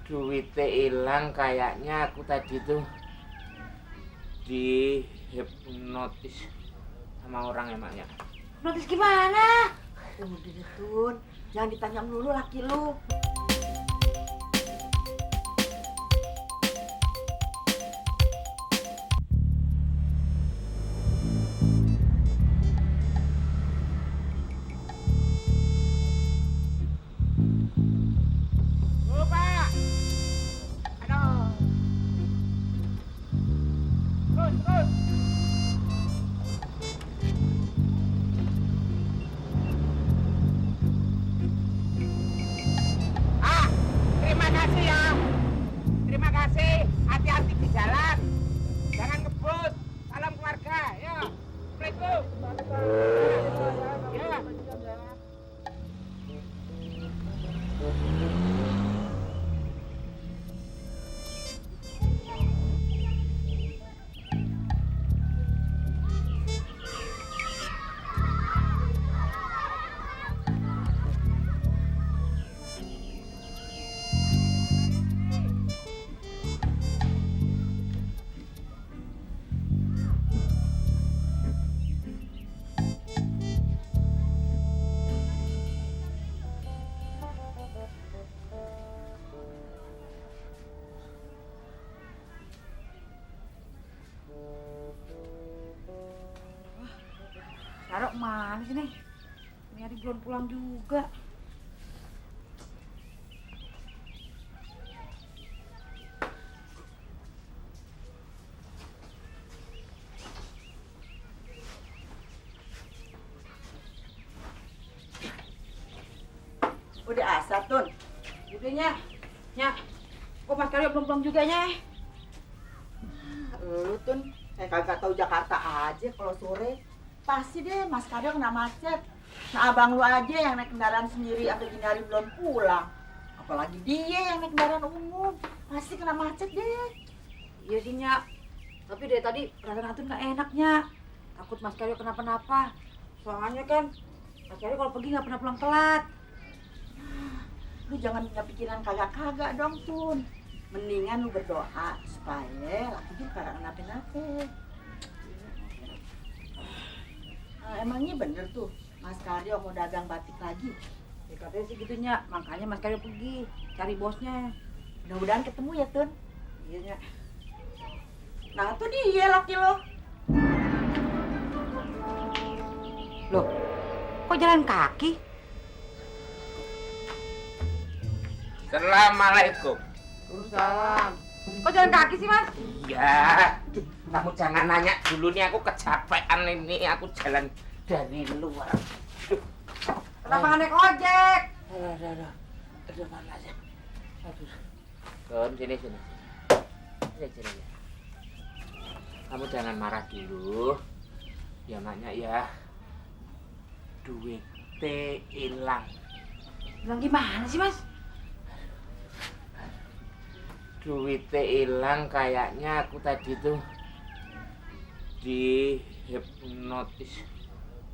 Duitnya hilang kayaknya aku tadi tuh dihipnotis sama orang emangnya. Hipnotis gimana? Udah deh Tun, jangan ditanya melulu laki lu. Terima kasih ya. Terima kasih. Hati-hati di jalan. Jangan ngebut. Salam keluarga. Ya. Assalamualaikum. Ya. Sarok mana sih nih? Ini hari belum pulang juga. Udah asar Tun. Udahnya. Nya. Kok Mas Karyo belum pulang juga nya? Lu Tun, kayak kagak tahu Jakarta aja kalau sore. Pasti deh Mas Karyo kena macet. Nah abang lu aja yang naik kendaraan sendiri sampai gini hari belum pulang. Apalagi dia yang naik kendaraan umum. Pasti kena macet deh. Iya sih Nyak. Tapi dari tadi perasaan Atun gak enaknya. Takut Mas Karyo kenapa-napa. Soalnya kan Mas Karyo kalau pergi gak pernah pulang telat. Lu jangan punya pikiran kagak-kagak dong Tun. Mendingan lu berdoa supaya laki lu kagak kenapa-napa. Emangnya bener tuh Mas Karyo mau dagang batik lagi? Ya katanya sih gitu Nyak, makanya Mas Karyo pergi cari bosnya. Mudah-mudahan ketemu ya Tun. Iya Nyak. Nah tuh dia laki lo. Loh, kok jalan kaki? Assalamualaikum. Waalaikumsalam. Kok jalan kaki sih Mas? Iya. Kamu jangan nanya dulu nih, aku kecapean ini. Aku jalan dari luar. Kenapa nggak naik ojek? Aduh, panas ya. Aduh. Kon, sini. Sini. Kamu jangan marah dulu. Ya maknya ya. Duitnya hilang. Bilang gimana sih Mas? Duitnya hilang kayaknya aku tadi tuh dihipnotis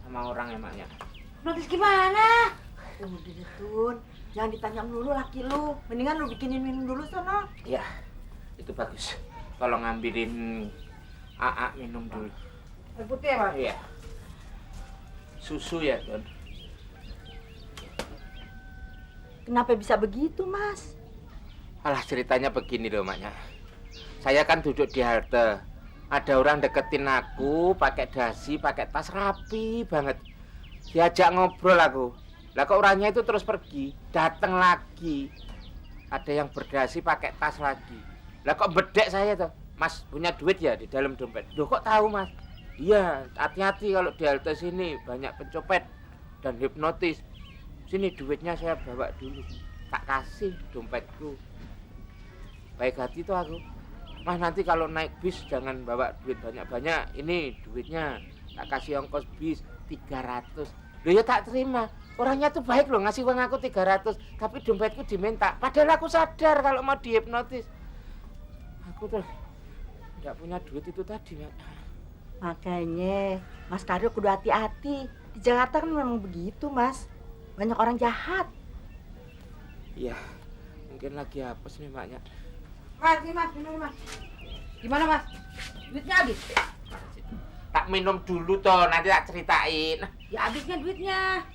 sama orang emangnya. Hipnotis gimana? Udah deh Tun, jangan ditanya melulu laki lu. Mendingan lu bikinin minum dulu sono. Iya, itu bagus. Tolong ngambilin AA minum dulu. Air putih ya Mas? Iya. Susu ya, Don. Kenapa bisa begitu Mas? Alah, ceritanya begini loh, maknya. Saya kan duduk di halte. Ada orang deketin aku, pakai dasi, pakai tas rapi banget. Diajak ngobrol aku. Lah kok orangnya itu terus pergi, datang lagi. Ada yang berdasi pakai tas lagi. Lah kok bedek saya tuh. Mas punya duit ya di dalam dompet. Loh kok tahu Mas? Iya, hati-hati kalau di halte sini banyak pencopet dan hipnotis. Sini duitnya saya bawa dulu. Tak kasih dompetku. Baik hati tuh aku. Mas nanti kalau naik bis jangan bawa duit banyak-banyak. Ini duitnya tak kasih ongkos bis 300. Loh ya tak terima. Orangnya tuh baik loh, ngasih uang aku 300. Tapi dompetku diminta. Padahal aku sadar kalau mau dihipnotis. Aku tuh nggak punya duit itu tadi, Mak. Makanya Mas Karyo kudu hati-hati. Di Jakarta kan memang begitu Mas. Banyak orang jahat. Iya, Mungkin lagi apes nih maknya. Mas, ini mas, minum mas. Gimana mas? Duitnya habis? Tak minum dulu toh, nanti tak ceritain. Ya habisnya duitnya.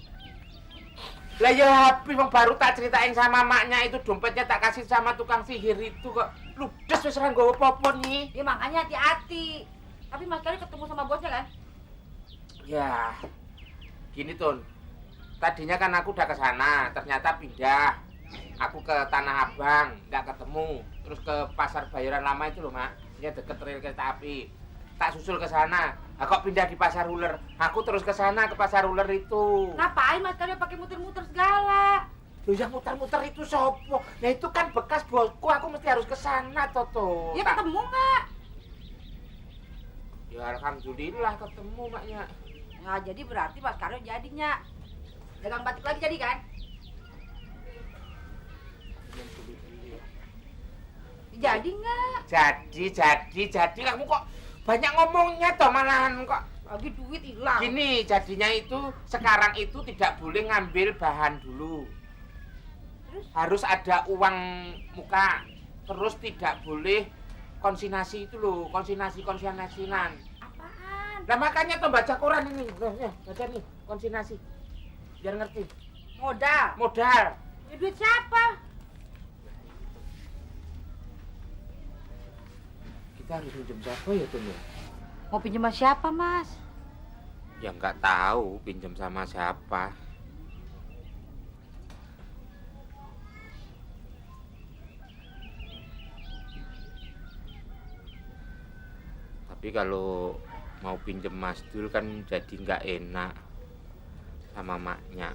Lah ya habis, bang baru tak ceritain sama maknya itu dompetnya tak kasih sama tukang sihir itu kok. Ludes wis ora nggawa apa-apa nih. Ya makanya hati-hati. Tapi Mas Karyo ketemu sama bosnya kan? Ya, gini Tun. Tadinya kan aku udah ke sana, ternyata pindah. Aku ke Tanah Abang, nggak ketemu. Terus ke Pasar Bayaran Lama itu loh, Mak. Ini deket rel kereta api. Tak susul ke sana. Nah, kok pindah di Pasar Uler? Aku terus ke sana ke Pasar Uler itu. Ngapain Mas Karyo pakai muter-muter segala? Loh, yang muter-muter itu sopo? Nah, itu kan bekas bosku. Aku mesti harus ke sana, Toto. Ya ketemu nggak? Ya alhamdulillah ketemu, Maknya. Nah jadi berarti Mas Karyo jadinya dagang batik lagi jadi kan? Jadi nggak? Jadi kamu kok banyak ngomongnya toh malahan kok. Lagi duit hilang. Gini, jadinya itu sekarang itu tidak boleh ngambil bahan dulu. Terus? Harus ada uang muka. Terus tidak boleh konsinasi itu loh, konsinasinan. Apaan? Nah makanya tuh baca koran ini, baca nih konsinasi. Biar ngerti. Modal. Ya duit siapa? Kita harus pinjam siapa ya Tun? Mau pinjam sama siapa Mas? Ya nggak tahu pinjam sama siapa. Tapi kalau mau pinjem Mas Dul kan jadi nggak enak sama maknya.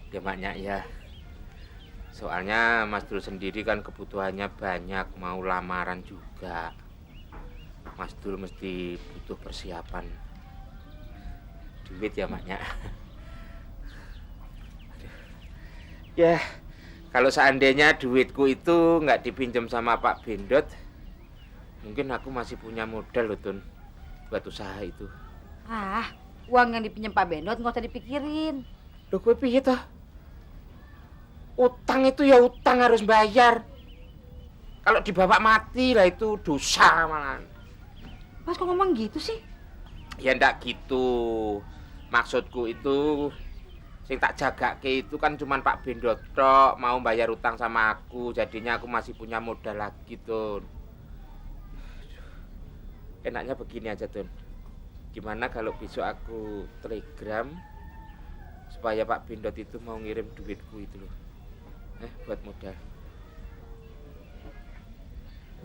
Ya maknya ya. Soalnya Mas Dul sendiri kan kebutuhannya banyak, mau lamaran juga. Mas Dul mesti butuh persiapan duit ya maknya. Ya, kalau seandainya duitku itu nggak dipinjam sama Pak Bendot, mungkin aku masih punya modal loh Tun buat usaha itu. Ah, uang yang dipinjam Pak Bendot nggak usah dipikirin. Loh gue piye toh? Utang itu ya utang harus bayar. Kalau dibawa mati lah itu dosa malah. Mas kok ngomong gitu sih? Ya ndak gitu. Maksudku itu sing tak jagake itu kan cuman Pak Bendot tok mau bayar utang sama aku, jadinya aku masih punya modal lagi, Tun. Enaknya begini aja, Tun. Gimana kalau besok aku telegram supaya Pak Bendot itu mau ngirim duitku itu loh. Buat modal.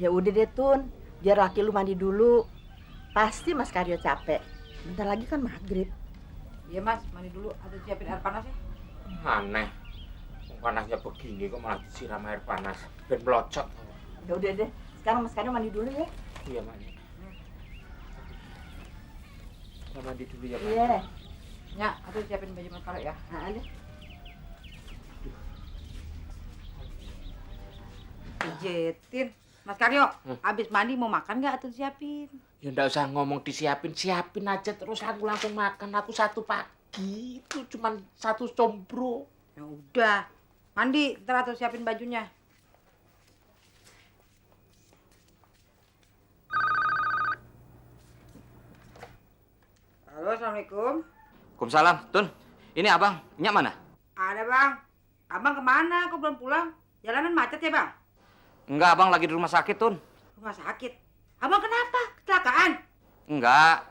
Ya udah deh Tun, biar laki lu mandi dulu. Pasti Mas Karyo capek. Bentar lagi kan maghrib. Iya Mas, mandi dulu atau siapin air panas ya? Aneh. Panasnya begini kok malah disiram air panas. Ben melocot. Ya udah deh, sekarang Mas Karyo mandi dulu ya. Iya, Mak. Kita mandi dulu ya, Mak. Iya. Ya, atau siapin baju Mas Karyo ya? Nah, ada. Pijetin. Mas Karyo, abis mandi mau makan nggak atau siapin? Ya ndak usah ngomong disiapin, siapin aja terus aku langsung makan. Aku satu pagi itu cuman satu combro. Ya udah, mandi ntar atau siapin bajunya. Halo, assalamualaikum. Waalaikumsalam, Tun. Ini abang, Nyak mana? Ada bang. Abang kemana? Kok belum pulang? Jalanan macet ya bang? Enggak, abang lagi di rumah sakit, Tun. Rumah sakit. Abang kenapa? Kecelakaan? Enggak.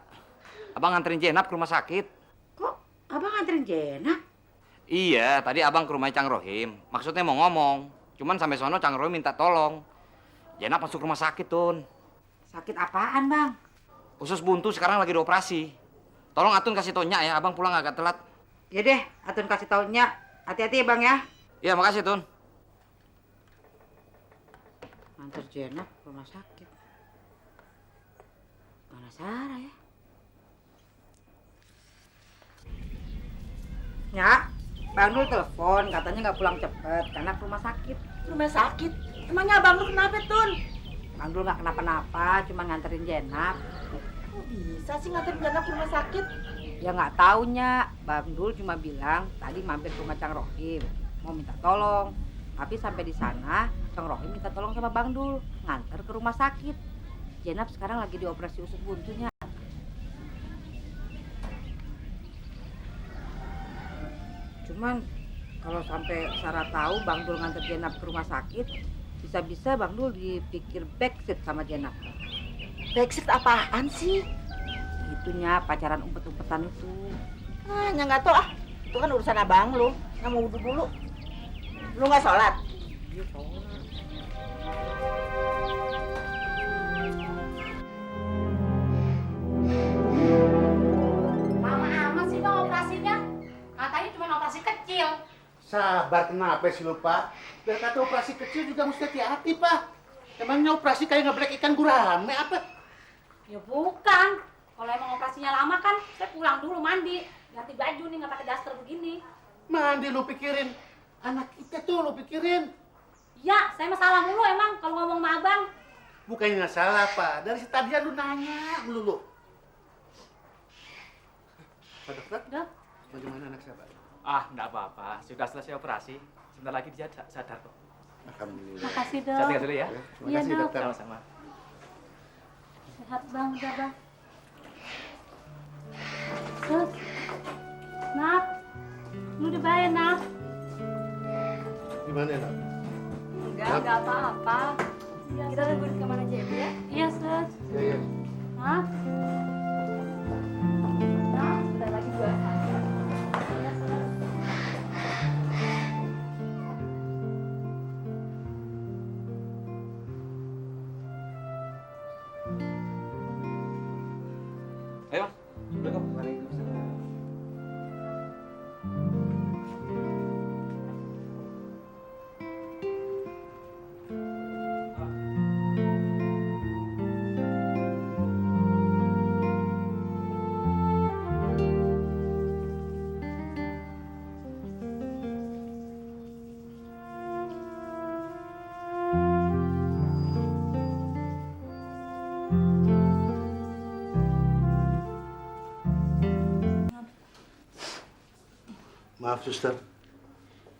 Abang nganterin Jenap ke rumah sakit. Kok abang nganterin Jena? Iya, tadi abang ke rumah Cang Rohim. Maksudnya mau ngomong. Cuman sampai sono Cang Rohim minta tolong. Jenap masuk rumah sakit, Tun. Sakit apaan bang? Usus buntu sekarang lagi dioperasi. Tolong Atun kasih tau Nyak ya, abang pulang agak telat. Ya deh, Atun kasih taunya. Hati-hati ya bang ya. Iya, makasih, Tun. Nganter Jena ke rumah sakit. Mana Sarah ya? Ya, Bang Dul telepon katanya nggak pulang cepet karena ke rumah sakit. Rumah sakit? Emangnya abang lu kenapa Tun? Bang Dul nggak kenapa-napa, cuma nganterin Jenap. Kok bisa sih nganterin Jenap ke rumah sakit? Ya nggak taunya, Bang Dul cuma bilang tadi mampir ke rumah Cang Rohim, mau minta tolong. Tapi sampai di sana, Kang Rohim minta tolong sama Bang Dul nganter ke rumah sakit. Jenab sekarang lagi dioperasi usus buntunya. Cuman kalau sampai Sarah tahu Bang Dul nganter Jenab ke rumah sakit, bisa-bisa Bang Dul dipikir backstreet sama Jenab. Backstreet apaan sih? Itunya pacaran umpet-umpetan itu. Ya nggak tahu ah. Itu kan urusan abang lu. Nggak mau wudhu dulu. Lu nggak sholat? Iya, sholat. Lama amat sih bang operasinya. Katanya cuma operasi kecil. Sabar, kenapa sih lu, Pak? Biar kata operasi kecil juga mesti hati-hati, Pak. Emangnya operasi kayak ngeblek ikan gurame apa? Ya bukan. Kalau emang operasinya lama kan, saya pulang dulu mandi, ganti baju nih nggak pakai daster begini. Mandi lu pikirin. Anak kita tuh lu pikirin. Ya, saya masalah mulu emang kalau ngomong sama abang. Bukannya nggak salah, Pak. Dari tadi lu nanya melulu. Pak dokter, Dok, bagaimana anak saya, Pak? Ah, enggak apa-apa. Sudah selesai operasi. Sebentar lagi dia sadar kok. Alhamdulillah. makasih Saya dok. tinggal dulu ya. Terima Iya, kasih, Dok. dokter. Sama-sama. Sehat bang, udah bang. Sus, Nak, lu udah bayar Nak? Gimana, Nak? Enggak apa-apa. Kita tunggu di kamar aja ya? Iya, Sus. Ya, ya. Nak, Nak, sebentar lagi gua sadar. Iya, Sus. Ayo, Mas. Maaf, suster.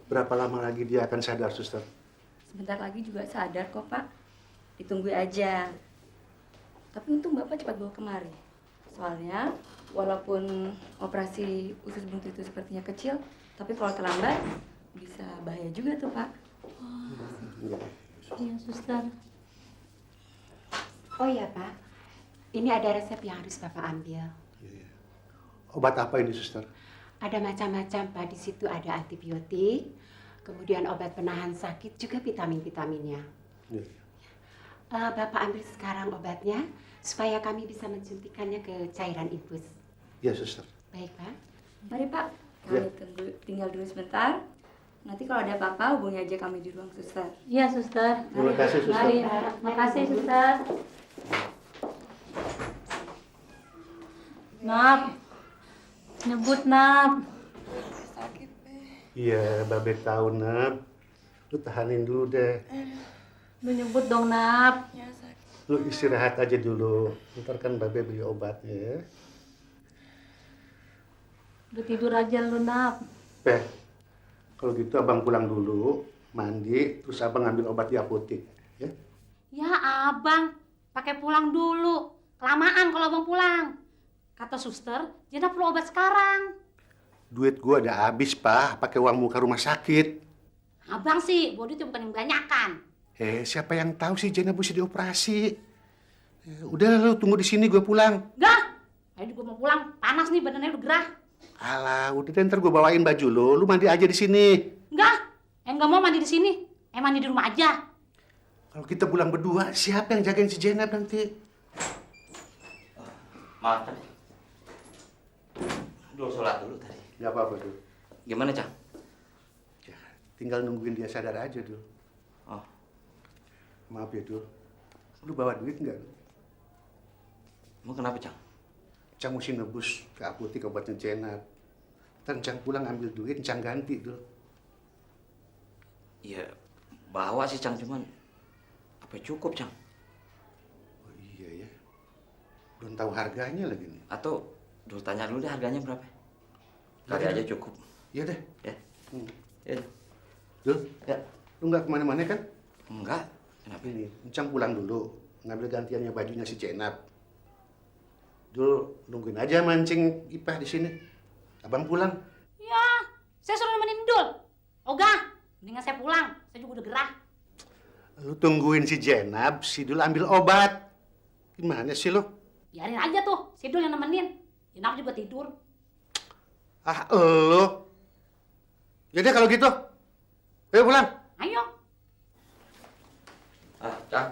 Berapa lama lagi dia akan sadar, suster? Sebentar lagi juga sadar kok, Pak. Ditunggu aja. Tapi untung Bapak cepat bawa kemari. Soalnya, walaupun operasi usus buntu itu sepertinya kecil, tapi kalau terlambat, bisa bahaya juga tuh, Pak. Iya, suster. Oh iya, Pak. Ini ada resep yang harus Bapak ambil. Obat apa ini, suster? Ada macam-macam, Pak. Di situ ada antibiotik, kemudian obat penahan sakit, juga vitamin-vitaminnya. Ya. Bapak ambil sekarang obatnya, supaya kami bisa mensuntikannya ke cairan infus. Ya, suster. Baik, Pak. Mari, Pak. Kami tinggal dulu sebentar. Nanti kalau ada apa-apa, hubungi aja kami di ruang suster. Iya, suster. Terima kasih, suster. Mari. Makasih, suster. Nap. Nyebut, Nap. Iya, Babe tahu, Nap. Lu tahanin dulu deh. Lu nyebut dong, Nap. Lu istirahat aja dulu. Ntar kan Babe beli obatnya ya. Udah tidur aja lu, Nap. Peh, kalau gitu abang pulang dulu, mandi, terus abang ambil obat di apotek. Ya? Ya, abang. Pakai pulang dulu. Kelamaan kalau abang pulang. Kata suster, Jena perlu obat sekarang. Duit gua udah habis, Pak. Pakai uang muka rumah sakit. Abang sih, bodi itu bukan yang banyakan. Siapa yang tahu sih Jena mesti dioperasi? Udah lu tunggu di sini, gue pulang. Enggak. Ayo gue mau pulang. Panas nih badannya udah gerah. Alah, udah deh, ntar gue bawain baju lu mandi aja di sini. Enggak. Enggak mau mandi di sini. Mandi di rumah aja. Kalau kita pulang berdua, siapa yang jagain si Jenab nanti? Maaf tadi. Dulu sholat dulu tadi. Gak apa-apa, Dul. Gimana, Cang? Ya, tinggal nungguin dia sadar aja, Dul. Oh, Maaf ya, Dul. Lu bawa duit nggak? emang kenapa, Cang? Cang mesti nebus ke apotek obatnya Jenab. Ntar Cang pulang ambil duit, Cang ganti, Dul. Iya, bawa sih, Cang. Cuman, apa cukup, Cang? Oh iya ya. Belum tahu harganya lagi nih. Atau, dulu tanya dulu deh harganya berapa? Kali aja cukup. Iya deh. Ya, Hmm. ya. Dul, Ya. Lu nggak kemana-mana kan? Enggak. Kenapa? Ini, Encang pulang dulu. Ngambil gantiannya bajunya si Jenab. Dul, nungguin aja mancing Ipah di sini. Abang pulang. Ya, saya suruh nemenin Dul. Ogah, mendingan saya pulang. Saya juga udah gerah. Lu tungguin si Jenab, si Dul ambil obat. Gimana sih lu? Biarin aja tuh, si Dul yang nemenin. Jenab juga tidur. Ah, lu. Jadi kalau gitu, ayo pulang. Ayo. Cang,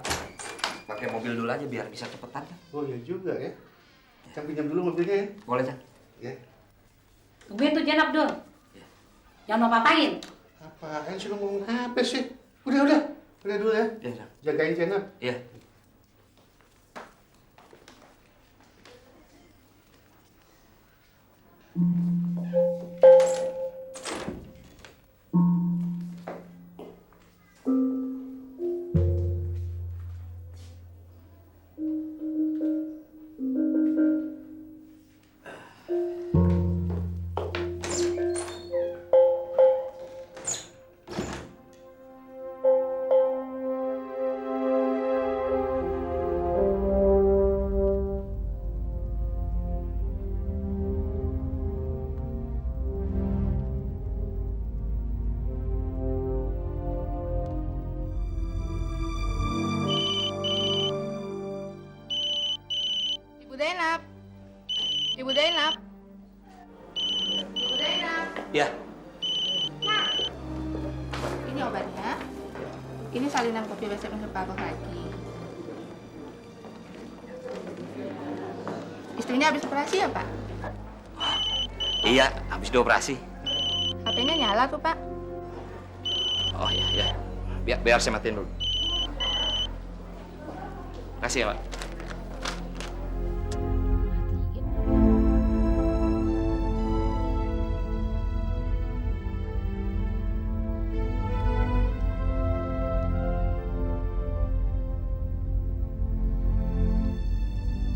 pakai mobil dulu aja biar bisa cepetan. Oh iya juga ya. Cang pinjam dulu mobilnya ya. Boleh, Cang? Ya. Tungguin tuh Jenab, Dul. Jangan mau apa-apain. Apaan sih lu ngomong apa sih? Udah dulu ya. Iya, Cang. Jagain Jenab. Iya. Zainab. Ibu Zainab. Ibu Zainab. Iya. Ini obatnya. Ini salinan kopi besok untuk Pak lagi. Istrinya habis operasi ya, Pak? Iya, habis dioperasi. HP-nya nyala tuh, Pak. Oh iya. Biar saya matiin dulu. Kasih ya, Pak.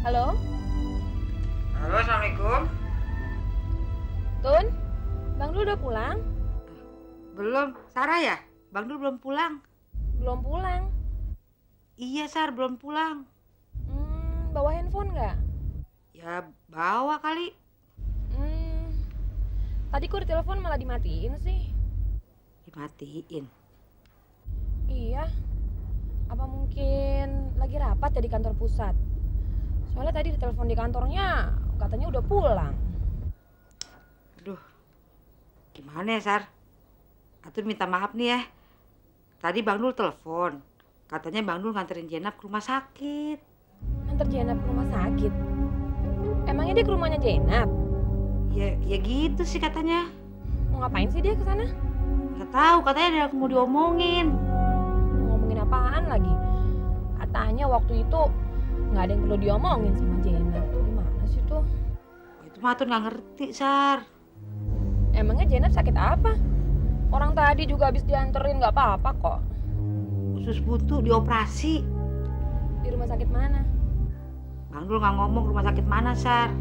Halo? Halo, Assalamualaikum. Tun? Bang Dul udah pulang? Belum. Sarah ya? Bang Dul belum pulang. Belum pulang. Iya, Sar, belum pulang. Bawa handphone nggak? Ya, bawa kali. Tadi kok ditelepon malah dimatiin sih. Dimatiin? Iya. Apa mungkin lagi rapat ya di kantor pusat? Soalnya tadi ditelepon di kantornya, katanya udah pulang. Aduh, gimana ya, Sar? Atun minta maaf nih ya. Tadi Bang Dul telepon. Katanya Bang Dul nganterin Jenab ke rumah sakit. Nganter Jenab ke rumah sakit? Emangnya dia ke rumahnya Jenab? Ya gitu sih katanya. Mau ngapain sih dia ke sana? Nggak tahu, katanya ada yang mau diomongin. Ngomongin apaan lagi? Katanya waktu itu nggak ada yang perlu diomongin sama Jenab. Gimana sih tuh? Itu mah Atun nggak ngerti, Sar. Emangnya Jenab sakit apa? Orang tadi juga habis dianterin nggak apa-apa kok. Usus buntu dioperasi. Di rumah sakit mana? Bang Dul nggak ngomong rumah sakit mana, Sar.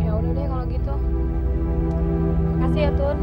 Ya udah deh kalau gitu. Makasih ya, Tun.